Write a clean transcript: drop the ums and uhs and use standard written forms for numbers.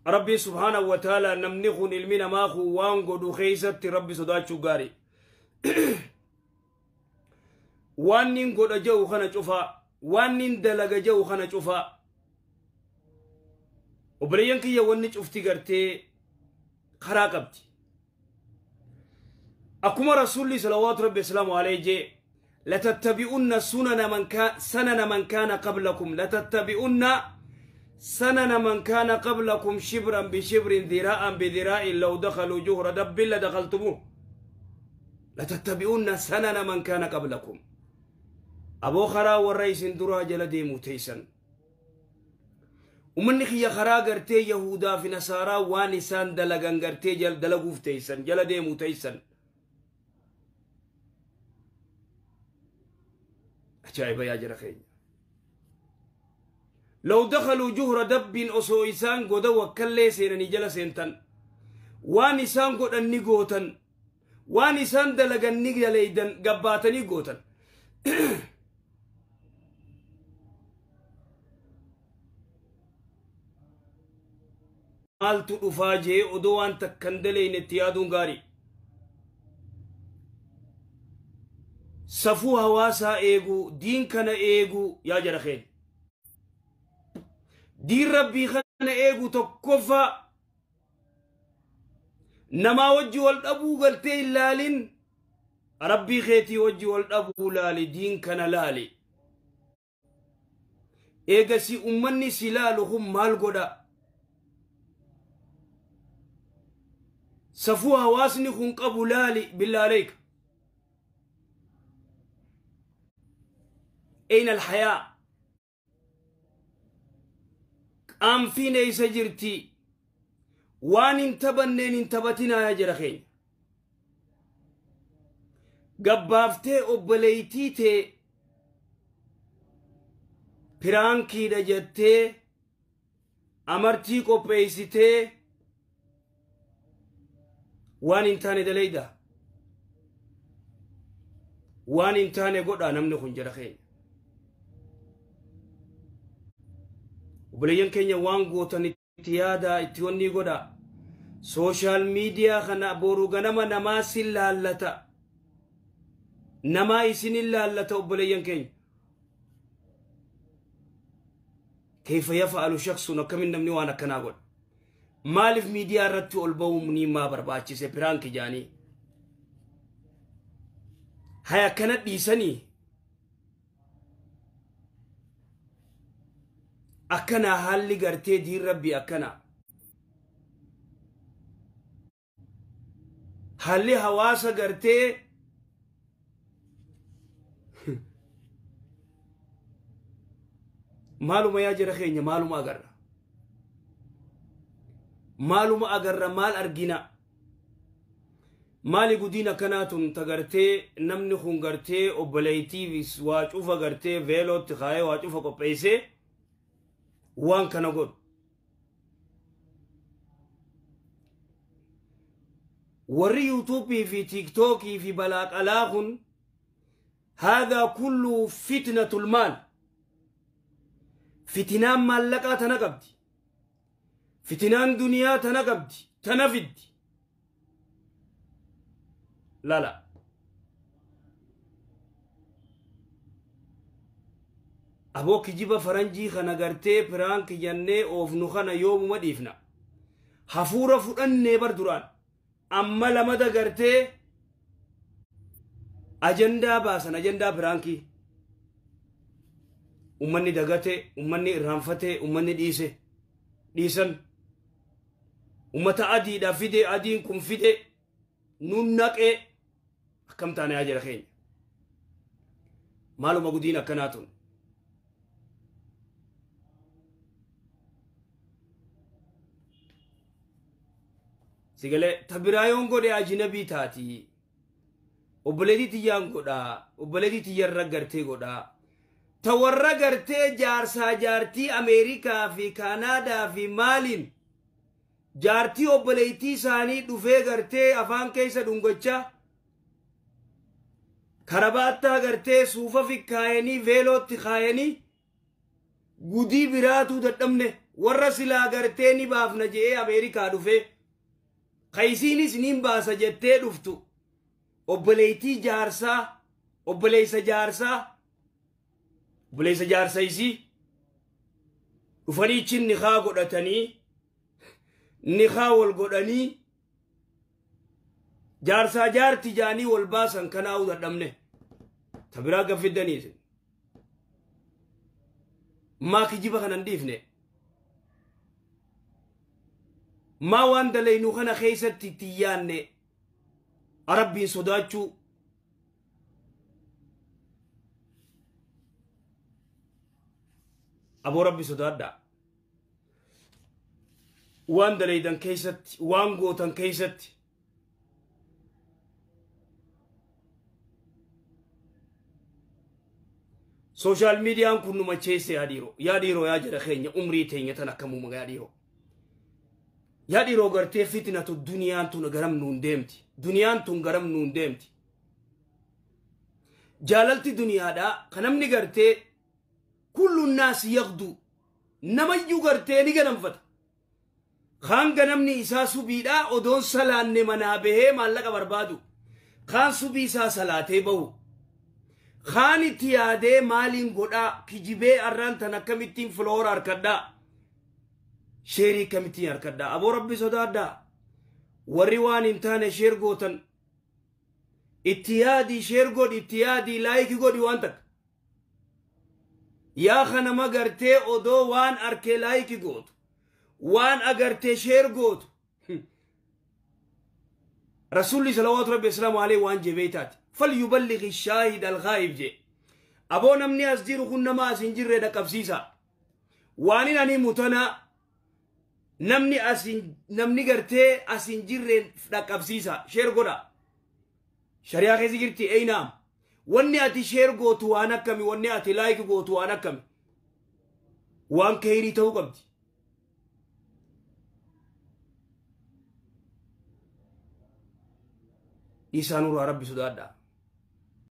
Rabbi subhaanahu wa ta'ala namni kun ilmi namaa kun waan godhu keeysatti Rabbi sodaachuu gaarii. Waan nin godha jehu kana cufaa, waan nin dalaga jehu kana cufaa. Obboleeyyan kiyya, wanni cufti gartee karaa qabdi. Akkuma Rasuulli salawaatu Rabbi islaamu alayhi jee: لتتبعن سنن من كان قبلكم، لتتبعن سنن من كان قبلكم شبرا بشبر، ذراعا بذراع، لو دخلوا جحر ضب لدخلتموه. لتتبعن سنن من كان قبلكم. Aboo, karaa warra isin duraa jala deemuu teeysan. Ummanni kiyya, karaa gartee Yahudaa fi Nasaaraa waan isaan dalagan gartee dalaguuf teeysan, jala deemuu teeysan. Ajaa'iba yaa jara keenya. لو دخلوا جحر ضب, osoo isaan goda wakkallee seenanii jala seentan, waan isaan godhan ni gootan, waan isaan dalagan ni daleeydan, gabbaatanii gootan. Maaltu dhufaa jee odoo waan takkan daleyne itti yaaduun gaarii. Safuu hawaasaa eeguu, diin kana eeguu yaa jara keenya. Diin Rabbii kana eeguu tokkoffaa. Namaa wajji wal dhabuu galtee hin laalin, Rabbii keetii wajji wal dhabuu laali, diin kana laali. Eegasi ummanni si laalu kun maal godha? Safuu hawaasni kun qabu laali, بالله عليك. أين الحياء؟ Qaanfiin eeysa jirti? Waan hin taphanneen hin taphatinaa yaa jara keenya. Gabbaaftee obboleeytii tee prankiidha jettee amartii qopheeysitee waan hin taane daleyda, waan hin taane godha namni kun. Jara keenya, obboleeyyan keenya, waan gootan itti yaada, itti wanni godha. Social media kana boru ganama namaa sin laallata, namaa isinin laallata. Obboleeyyan keenya, كيف يفعل شخص? Akkamin namni waan akkanaa godha? Maaliif miidiyaa irratti ol ba'uun ni maa barbaachise? Prank jaanii haya akkana dhiisanii akkanaa. Haalli gartee diin Rabbii akkana, haalli hawaasa gartee maaluma yaa jara keenya? Maaluma agarra? Maaluma agarra? Maal argina? Maali gudiin akkanaa tun tagartee namni kun gartee obboleeytiif waa cufa gartee veelootti kaayee waa cufa qopheessee waan kana godhu? Warri YouTubeii fi TikTokii fi balaaqalaa kun, هذا كله فتنة المال. Fitinaan maallaqaa tana qabdi, fitinaan duniyaa tana qabdi, tana fiddi. Lala, aboo, kijiba faranjii kana gartee prank jennee oofnu kana yoomuma dhiifna? Hafuura fudhannee bar duraan, amma lamada gartee ajandaa baasan, ajandaa prankii. Ummanni dagate, ummanni irraanfate, ummanni dhiise, dhiisan. Ummata adiidha fide, adiin kun fide nun naqee. Akkam taane yaa jara keenya? Maaluma gudiin akkanaa tun? Sigalee ta biraa yoon godhe ajinabii taati. Obboleetii tiyyaan godhaa, obboleetii tiyyarra gartee godhaa. Ta warra gartee jaarsaa jaartii Ameerikaa fi Kaanaadaa fi maaliin jaartii obboleettii isaanii dhufee gartee afaan keessa dhungachaa, karabaattaa gartee suufa fikkaayanii veelootti kaayanii gudii biraatuu dadhabne. Warra silaa gartee ni baafna je'ee Ameerikaa dhufe, kaysiinis nin baasa jettee dhuftu, obboleeytii jaarsaa, obboleeysa jaarsaa, obboleeysa jaarsa isii dhufanii chin nikaa godhatanii, nikaa wal godhanii, jaarsaa jaarti jaanii wal baasan. Kanaa'uu dadhabne, ta biraa gaffiddaniisin maa kijiba kanan dhiifne? Maa waan dalaynu kana keessatti itti yaanne Rabbiin sodaachuu? Aboo, Rabbi sodaadhaa waan dalaydan keessatti, waan gootan keessatti. Social mediaan kun nu macheesse. Yaa dhiiroo, yaa dhiiroo, yaa jara keenya, umrii teenya tan akkamuma? Yaa dhiiroo, yaa dhiiroo, gartee fitnatu duniyaan tun garam nuun deemti? Duniyaan tun garam nuun deemti? Jaalalti duniyaadhaa ka namni gartee kullu naas yaqdu, namayyuu gartee ni ganamfata. Kaan ganamni isaa subiidhaa odoon salaanne manaa bahee maallaqa barbaadu, kaan subii isaa salaatee bahu, kaan itti yaadee maaliin godhaa, kijibee arraan tan akkamittiin follower harkadhaa, share akkamittiin harkadhaa. Aboo, Rabbi sodaadhaa. Warri waan hin taane share gootan, itti yaadii share godhi, itti yaadii like godhi. Waan takka yaa kanama gartee odoo waan arkee like gootu, waan agartee share gootu. Rasuulli salawaatu Rabbi islaamu alayhi waan jee beeytaati: فليبلغ الشاهد الغائب jee. Aboo, namni as jiru kun nama as hin jirre dhaqqabsiisa. Waanin ani mutana namni asin namni gartee as hin jirre dhaqqabsiisa, share godha. Shari'aa keessa jirti eeynaam. Wanni ati share gootu waan akkami? Wanni ati like gootu waan akkami? Waan keyrii ta'uu qabdi. Dhiisaa nurraa, Rabbi sodaadhaa.